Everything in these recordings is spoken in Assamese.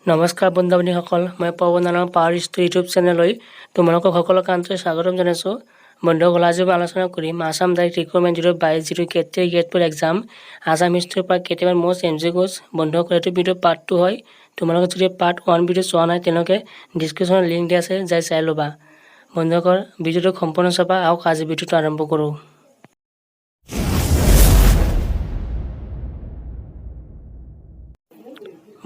নমস্কাৰ বন্ধু বান্ধৱীসকল, মই পৱন নামৰ পাৱাৰ ষ্টৰী ইউটিউব চেনেললৈ তোমালোকক সকলোকে আন্তৰিক স্বাগতম জনাইছোঁ। বন্ধুসকল, আজি মই আলোচনা কৰিম আছাম ডাইৰেক্ট ৰিক্ৰুটমেণ্ট 022 যিটো গ্ৰেড 3, গ্ৰেড 4 এক্সাম, আছাম হিষ্ট্ৰীৰ পৰা কেইটামান মষ্ট এমচিকিউজ। বন্ধুসকল, এইটো ভিডিঅ' পাৰ্ট 2 হয়। তোমালোকে যদি পাৰ্ট 1 ভিডিঅ' চোৱা নাই, তেওঁলোকে ডিছক্ৰিপশ্যনত লিংক দিয়া আছে, যাই চাই ল'বা। বন্ধুসকল, ভিডিঅ'টো সম্পূৰ্ণ চাবা। আহক, আজি ভিডিঅ'টো আৰম্ভ কৰোঁ।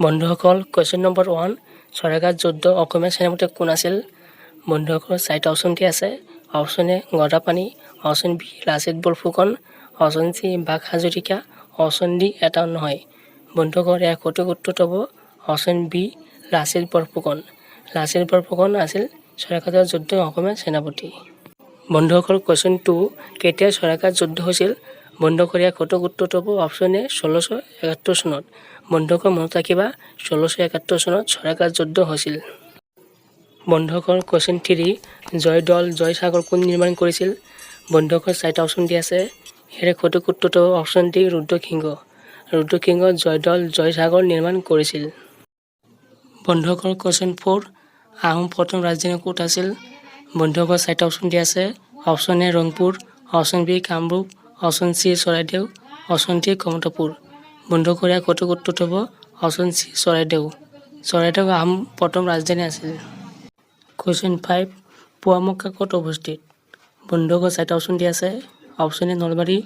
বন্ধুসকল, কুৱেশ্যন নম্বৰ 1, শৰাইঘাট যুদ্ধ অসমীয়া সেনাপতি কোন আছিল? বন্ধুসকল, চাৰিটা অপশ্যন দিয়া আছে। Option A Gadapani, option B Lachit Borphukan, option C Bagh Hazarika, option D এটাও নহয়। বন্ধুসকল, ইয়াৰ সঠিক উত্তৰটো হ'ব অপশ্যন বি লাচিত বৰফুকন। লাচিত বৰফুকন আছিল শৰাইঘাটৰ যুদ্ধ অসমীয়া সেনাপতি। বন্ধুসকল, কুৱেশ্যন 2, কেতিয়া শৰাইঘাট যুদ্ধ হৈছিল? বন্ধুসকল, ইয়াৰ সঠিক উত্তৰটো হ'ব অপশ্যন এ 1671 চনত। বন্ধুসকল, মনত ৰাখিবা, 1671 চনত শৰাইঘাট যুদ্ধ হৈছিল। বন্ধুসকল, কুৱেশ্যন 3, জয়দৌল, জয়সাগৰ কোন নিৰ্মাণ কৰিছিল? বন্ধুসকল, চাৰিটা অপশ্যন দিয়া আছে। ইয়াৰে সঠিক উত্তৰটো হ'ব অপশ্যন ডি ৰুদ্ৰসিংহ। ৰুদ্ৰসিংহ জয়দৌল, জয়সাগৰ নিৰ্মাণ কৰিছিল। বন্ধুসকল, কুৱেশ্যন 4, আহোম প্ৰথম ৰাজধানী ক'ত আছিল? বন্ধুসকল, চাৰিটা অপশ্যন দিয়া আছে। Option A Rangpur, option B Kamrup, option C Charaideo, option D Kamatapur. বন্ধুসকল, ইয়াৰ সঠিক উত্তৰটো হ'ব অপশ্যন চি চৰাইদেউ। চৰাইদেউ আহোম প্ৰথম ৰাজধানী আছিল। কুৱেশ্যন 5, পোৱামক্কা ক'ত অৱস্থিত? বন্ধুসকল, চাৰিটা অপশ্যন দিয়া আছে। Option A Nalbari,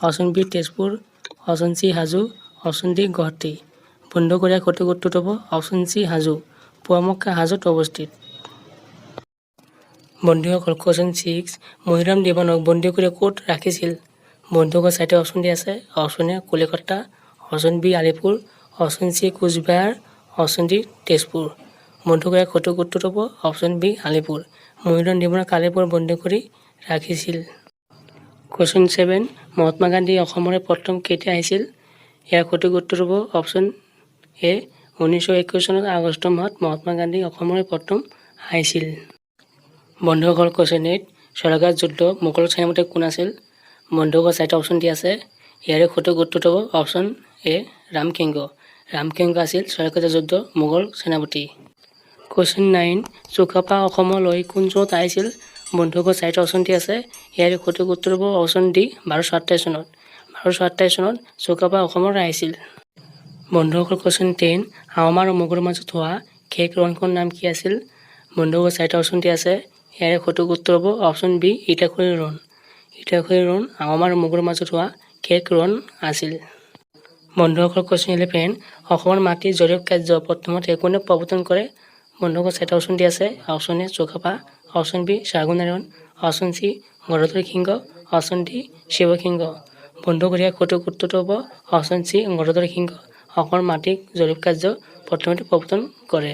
option B Tezpur, option C Hajo, option D Guwahati. বন্ধুসকল, ইয়াৰ সঠিক উত্তৰটো হ'ব অপশ্যন চি হাজো। পোৱামক্কা হাজোত অৱস্থিত। বন্ধুসকল, কুৱেশ্যন 6, মণিৰাম দেৱানক বন্দী কৰি ক'ত ৰাখিছিল? বন্ধুসকল, চাৰিটা অপশ্যন দিয়া আছে। Option A Kolkata, option B Alipore, option C Cooch Behar, option D Tezpur. বন্ধুসকল, ইয়াৰ সঠিক উত্তৰটো হ'ব অপশ্যন বি আলিপুৰ। মণিৰাম দেৱানক আলিপুৰ বন্দী কৰি ৰাখিছিল। কুৱেশ্যন 7, মহাত্মা গান্ধী অসমলৈ প্ৰথম কেতিয়া আহিছিল? ইয়াৰ সঠিক উত্তৰ হ'ব অপশ্যন এ 1921 চনত আগষ্ট মাহত মহাত্মা গান্ধী অসমলৈ প্ৰথম আহিছিল। বন্ধুসকল, কুৱেশ্যন 8, শৰাইঘাট যুদ্ধ মোগল সেনাপতি কোন আছিল? বন্ধুসকল, চাৰিটা অপশ্যন দিয়া আছে। ইয়াৰে সঠিক উত্তৰটো হ'ব অপশ্যন এ ৰামসিংহ। ৰামসিংহ আছিল শৰাইঘাট যুদ্ধ মোগল সেনাপতি। কুৱেশ্যন 9, চুকাফা অসমলৈ কোন চনত আহিছিল? বন্ধুসকল, চাৰিটা অপশ্যন দিয়া আছে। ইয়াৰে সঠিক উত্তৰ হ'ব অপশ্যন ডি 1228 চনত। 1228 চনত চুকাফা অসমলৈ আহিছিল। বন্ধুসকল, কুৱেশ্যন 10, আহোম আৰু মোগলৰ মাজত হোৱা শেষ ৰণখনৰ নাম কি আছিল? বন্ধুসকল, চাৰিটা অপশ্যন দিয়া আছে। ইয়াৰে সঠিক উত্তৰ হ'ব অপশ্যন বি ইটাখুলি ৰণ। ইটাখুলি ৰণ আহোম আৰু মোগলৰ মাজত হোৱা শেষ ৰণ আছিল। বন্ধুসকল, কুৱেশ্যন 11, অসমৰ মাটি জৰীপ কাৰ্য প্ৰথমতে কোনে প্ৰৱৰ্তন কৰে? বন্ধুসকল, চাৰিটা অপশ্যন দিয়া আছে। Option A Sukaphaa, option B Swarganarayan, option C Gadadhar Singha, option D Siva Singha. বন্ধুসকল, ইয়াৰ সঠিক উত্তৰটো হ'ব অপশ্যন চি গদাধৰ সিংহ। অসমৰ মাটি জৰীপ কাৰ্য প্ৰথমতে প্ৰৱৰ্তন কৰে।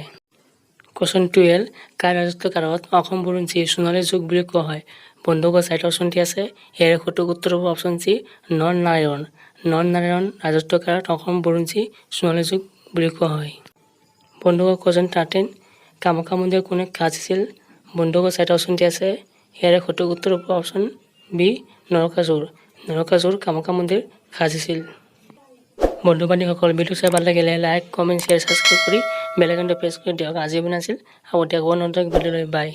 কুৱেশ্যন 12, কাৰ ৰাজত্বকালত অসম বুৰঞ্জী সোণালী যুগ বুলি কোৱা হয়? বন্ধুসকল, চাৰিটা অপশ্যন দিয়া আছে। ইয়াৰে সঠিক উত্তৰ হ'ব অপশ্যন চি নৰনাৰায়ণ। নৰনাৰায়ণ ৰাজত্বকালত অসম বুৰঞ্জী সোণালী যুগ বুলি কোৱা হয়। বন্ধুসকল, কুৱেশ্যন 13, কামাখ্যা মন্দিৰ কোনে সাজিছিল? বন্ধুসকল, চাৰিটা অপশ্যন দিয়া আছে। ইয়াৰে সঠিক উত্তৰ হ'ব অপশ্যন বি নৰকাসুৰ। নৰকাসুৰ কামাখ্যা মন্দিৰ সাজিছিল। বন্ধু বান্ধৱীসকল, ভিডিঅ' চাই ভাল লাগিলে লাইক, কমেণ্ট, শ্বেয়াৰ, ছাবস্ক্ৰাইব কৰি বেল আইকনটো প্ৰেছ কৰি দিয়ক। আজি ইমানে আছিল। আকৌ নতুন ভিডিঅ' লৈ, বাই।